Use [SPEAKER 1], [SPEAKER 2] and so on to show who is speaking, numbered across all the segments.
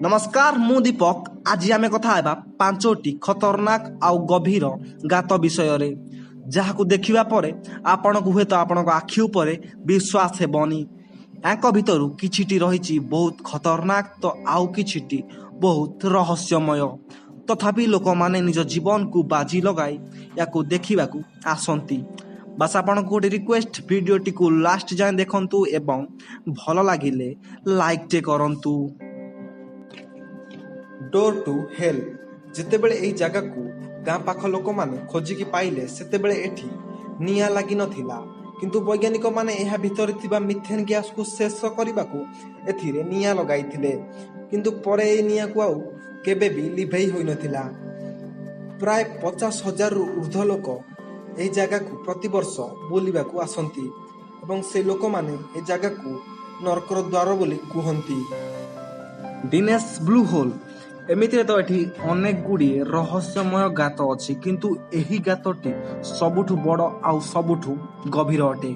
[SPEAKER 1] ନମସ୍କାର, ମୁଁ ଦୀପକ। ଆଜି ଆମେ କଥା ହେବା ପାଞ୍ଚଟି ଖତରନାକ ଆଉ ଗଭୀର ଗାତ ବିଷୟରେ, ଯାହାକୁ ଦେଖିବା ପରେ ଆପଣଙ୍କୁ ହୁଏତ ଆପଣଙ୍କ ଆଖି ଉପରେ ବିଶ୍ୱାସ ହେବନି। ୟାଙ୍କ ଭିତରୁ କିଛିଟି ରହିଛି ବହୁତ ଖତରନାକ ତ ଆଉ କିଛିଟି ବହୁତ ରହସ୍ୟମୟ। ତଥାପି ଲୋକମାନେ ନିଜ ଜୀବନକୁ ବାଜି ଲଗାଇ ୟାକୁ ଦେଖିବାକୁ ଆସନ୍ତି। ବାସ୍, ଆପଣଙ୍କୁ ଗୋଟେ ରିକ୍ୱେଷ୍ଟ, ଭିଡ଼ିଓଟିକୁ ଲାଷ୍ଟ ଯାଏଁ ଦେଖନ୍ତୁ ଏବଂ ଭଲ ଲାଗିଲେ ଲାଇକ୍ଟେ କରନ୍ତୁ। Door to hell. ଯେତେବେଳେ ଏହି ଜାଗାକୁ ଗାଁ ପାଖ ଲୋକମାନେ ଖୋଜିକି ପାଇଲେ, ସେତେବେଳେ ଏଠି ନିଆଁ ଲାଗିନଥିଲା। କିନ୍ତୁ ବୈଜ୍ଞାନିକମାନେ ଏହା ଭିତରେ ଥିବା ମିଥେନ୍ ଗ୍ୟାସକୁ ଶେଷ କରିବାକୁ ଏଥିରେ ନିଆଁ ଲଗାଇଥିଲେ। କିନ୍ତୁ ପରେ ଏହି ନିଆଁକୁ ଆଉ କେବେ ବି ଲିଭେଇ ହୋଇନଥିଲା। ପ୍ରାୟ 50,000ରୁ ଉର୍ଦ୍ଧ୍ୱ ଲୋକ ଏହି ଜାଗାକୁ ପ୍ରତିବର୍ଷ ବୁଲିବାକୁ ଆସନ୍ତି ଏବଂ ସେ ଲୋକମାନେ ଏ ଜାଗାକୁ ନର୍କର ଦ୍ୱାର ବୋଲି କୁହନ୍ତି। Dinesh blue hole. ଏମିତିରେ ତ ଏଠି ଅନେକ ଗୁଡ଼ିଏ ରହସ୍ୟମୟ ଗାତ ଅଛି, କିନ୍ତୁ ଏହି ଗାତଟି ସବୁଠୁ ବଡ଼ ଆଉ ସବୁଠୁ ଗଭୀର ଅଟେ।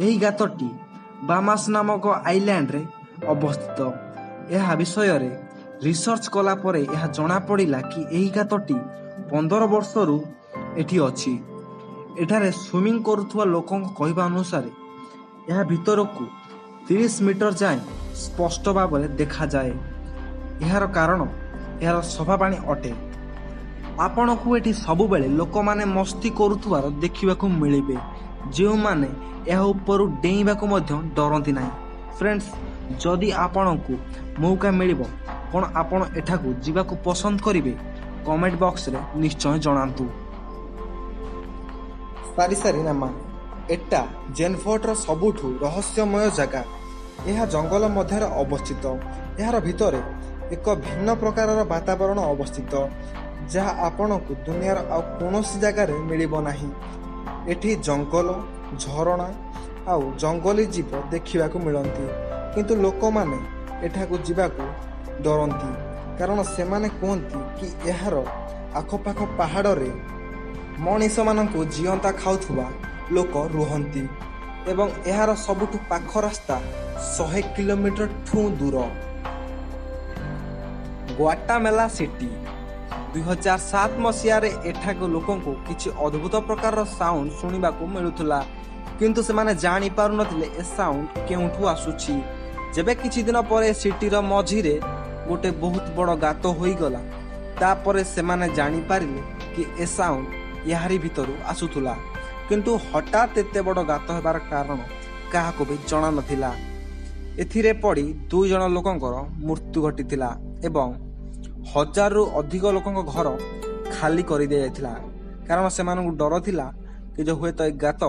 [SPEAKER 1] ଏହି ଗାତଟି ବାମାସ ନାମକ ଆଇଲ୍ୟାଣ୍ଡରେ ଅବସ୍ଥିତ। ଏହା ବିଷୟରେ ରିସର୍ଚ୍ଚ କଲା ପରେ ଏହା ଜଣାପଡ଼ିଲା କି ଏହି ଗାତଟି 15 ବର୍ଷରୁ ଏଠି ଅଛି। ଏଠାରେ ସୁଇମିଂ କରୁଥିବା ଲୋକଙ୍କ କହିବା ଅନୁସାରେ ଏହା ଭିତରକୁ 30 ମିଟର ଯାଏଁ ସ୍ପଷ୍ଟ ଭାବରେ ଦେଖାଯାଏ। ଏହାର କାରଣ ଏହାର ସଫା ପାଣି ଅଟେ। ଆପଣଙ୍କୁ ଏଠି ସବୁବେଳେ ଲୋକମାନେ ମସ୍ତି କରୁଥିବାର ଦେଖିବାକୁ ମିଳିବେ, ଯେଉଁମାନେ ଏହା ଉପରୁ ଡେଇଁବାକୁ ମଧ୍ୟ ଡରନ୍ତି ନାହିଁ। ଫ୍ରେଣ୍ଡସ୍, ଯଦି ଆପଣଙ୍କୁ ମୌକା ମିଳିବ, କ'ଣ ଆପଣ ଏଠାକୁ ଯିବାକୁ ପସନ୍ଦ କରିବେ? କମେଣ୍ଟ ବକ୍ସରେ ନିଶ୍ଚୟ ଜଣାନ୍ତୁ। ସାରିସାରି ନାମା। ଏଟା ଜେନଫୋର୍ଟର ସବୁଠୁ ରହସ୍ୟମୟ ଜାଗା। ଏହା ଜଙ୍ଗଲ ମଧ୍ୟରେ ଅବସ୍ଥିତ। ଏହାର ଭିତରେ ଏକ ଭିନ୍ନ ପ୍ରକାରର ବାତାବରଣ ଅବସ୍ଥିତ, ଯାହା ଆପଣଙ୍କୁ ଦୁନିଆର ଆଉ କୌଣସି ଜାଗାରେ ମିଳିବ ନାହିଁ। ଏଠି ଜଙ୍ଗଲ, ଝରଣା ଆଉ ଜଙ୍ଗଲୀ ଜୀବ ଦେଖିବାକୁ ମିଳନ୍ତି। କିନ୍ତୁ ଲୋକମାନେ ଏଠାକୁ ଯିବାକୁ ଡରନ୍ତି, କାରଣ ସେମାନେ କୁହନ୍ତି କି ଏହାର ଆଖପାଖ ପାହାଡ଼ରେ ମଣିଷମାନଙ୍କୁ ଜିଅନ୍ତା ଖାଉଥିବା ଲୋକ ରୁହନ୍ତି ଏବଂ ଏହାର ସବୁଠୁ ପାଖ ରାସ୍ତା 100 କିଲୋମିଟର ଠୁଁ ଦୂର। ଗ୍ୱାଟାମେଲା ସିଟି। 2007 ମସିହାରେ ଏଠାକୁ ଲୋକଙ୍କୁ କିଛି ଅଦ୍ଭୁତ ପ୍ରକାରର ସାଉଣ୍ଡ ଶୁଣିବାକୁ ମିଳୁଥିଲା, କିନ୍ତୁ ସେମାନେ ଜାଣିପାରୁନଥିଲେ ଏ ସାଉଣ୍ଡ କେଉଁଠୁ ଆସୁଛି। ଯେବେ କିଛି ଦିନ ପରେ ସିଟିର ମଝିରେ ଗୋଟେ ବହୁତ ବଡ଼ ଗାତ ହୋଇଗଲା, ତାପରେ ସେମାନେ ଜାଣିପାରିଲେ କି ଏ ସାଉଣ୍ଡ ଏହାରି ଭିତରୁ ଆସୁଥିଲା। କିନ୍ତୁ ହଠାତ୍ ଏତେ ବଡ଼ ଗାତ ହେବାର କାରଣ କାହାକୁ ବି ଜଣା ନଥିଲା। ଏଥିରେ ପଡ଼ି ଦୁଇ ଜଣ ଲୋକଙ୍କର ମୃତ୍ୟୁ ଘଟିଥିଲା ଏବଂ ହଜାରରୁ ଅଧିକ ଲୋକଙ୍କ ଘର ଖାଲି କରିଦିଆଯାଇଥିଲା, କାରଣ ସେମାନଙ୍କୁ ଡର ଥିଲା କି ଯେ ହୁଏତ ଏ ଗାତ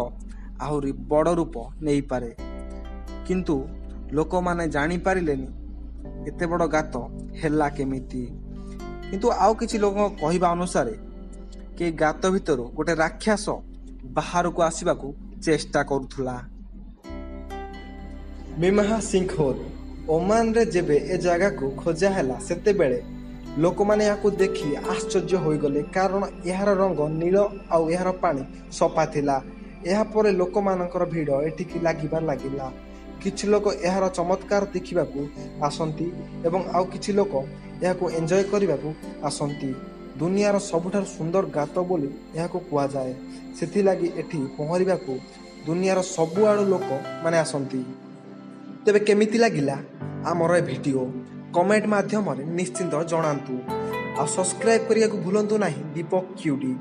[SPEAKER 1] ଆହୁରି ବଡ଼ ରୂପ ନେଇପାରେ। କିନ୍ତୁ ଲୋକମାନେ ଜାଣିପାରିଲେନି ଏତେ ବଡ଼ ଗାତ ହେଲା କେମିତି। କିନ୍ତୁ ଆଉ କିଛି ଲୋକଙ୍କ କହିବା ଅନୁସାରେ କି ଗାତ ଭିତରୁ ଗୋଟେ ରାକ୍ଷସ ବାହାରକୁ ଆସିବାକୁ ଚେଷ୍ଟା କରୁଥିଲା। ମିମାହା ସିଙ୍କ ହୋଲ୍। ଓମାନରେ ଯେବେ ଏ ଜାଗାକୁ ଖୋଜା ହେଲା, ସେତେବେଳେ ଲୋକମାନେ ଏହାକୁ ଦେଖି ଆଶ୍ଚର୍ଯ୍ୟ ହୋଇଗଲେ, କାରଣ ଏହାର ରଙ୍ଗ ନୀଳ ଆଉ ଏହାର ପାଣି ସଫା ଥିଲା। ଏହାପରେ ଲୋକମାନଙ୍କର ଭିଡ଼ ଏଠିକି ଲାଗିବା ଲାଗିଲା। କିଛି ଲୋକ ଏହାର ଚମତ୍କାର ଦେଖିବାକୁ ଆସନ୍ତି ଏବଂ ଆଉ କିଛି ଲୋକ ଏହାକୁ ଏନ୍ଜୟ କରିବାକୁ ଆସନ୍ତି। ଦୁନିଆର ସବୁଠାରୁ ସୁନ୍ଦର ଗାତ ବୋଲି ଏହାକୁ କୁହାଯାଏ। ସେଥିଲାଗି ଏଠି ପହଁରିବାକୁ ଦୁନିଆର ସବୁଆଡ଼ୁ ଲୋକ ମାନେ ଆସନ୍ତି। ତେବେ କେମିତି ଲାଗିଲା ଆମର ଏ ଭିଡ଼ିଓ, କମେଣ୍ଟ ମାଧ୍ୟମରେ ନିଶ୍ଚିନ୍ତ ଜଣାନ୍ତୁ ଆଉ ସବସ୍କ୍ରାଇବ୍ କରିବାକୁ ଭୁଲନ୍ତୁ ନାହିଁ ଦୀପକ କ୍ୟୁଡି।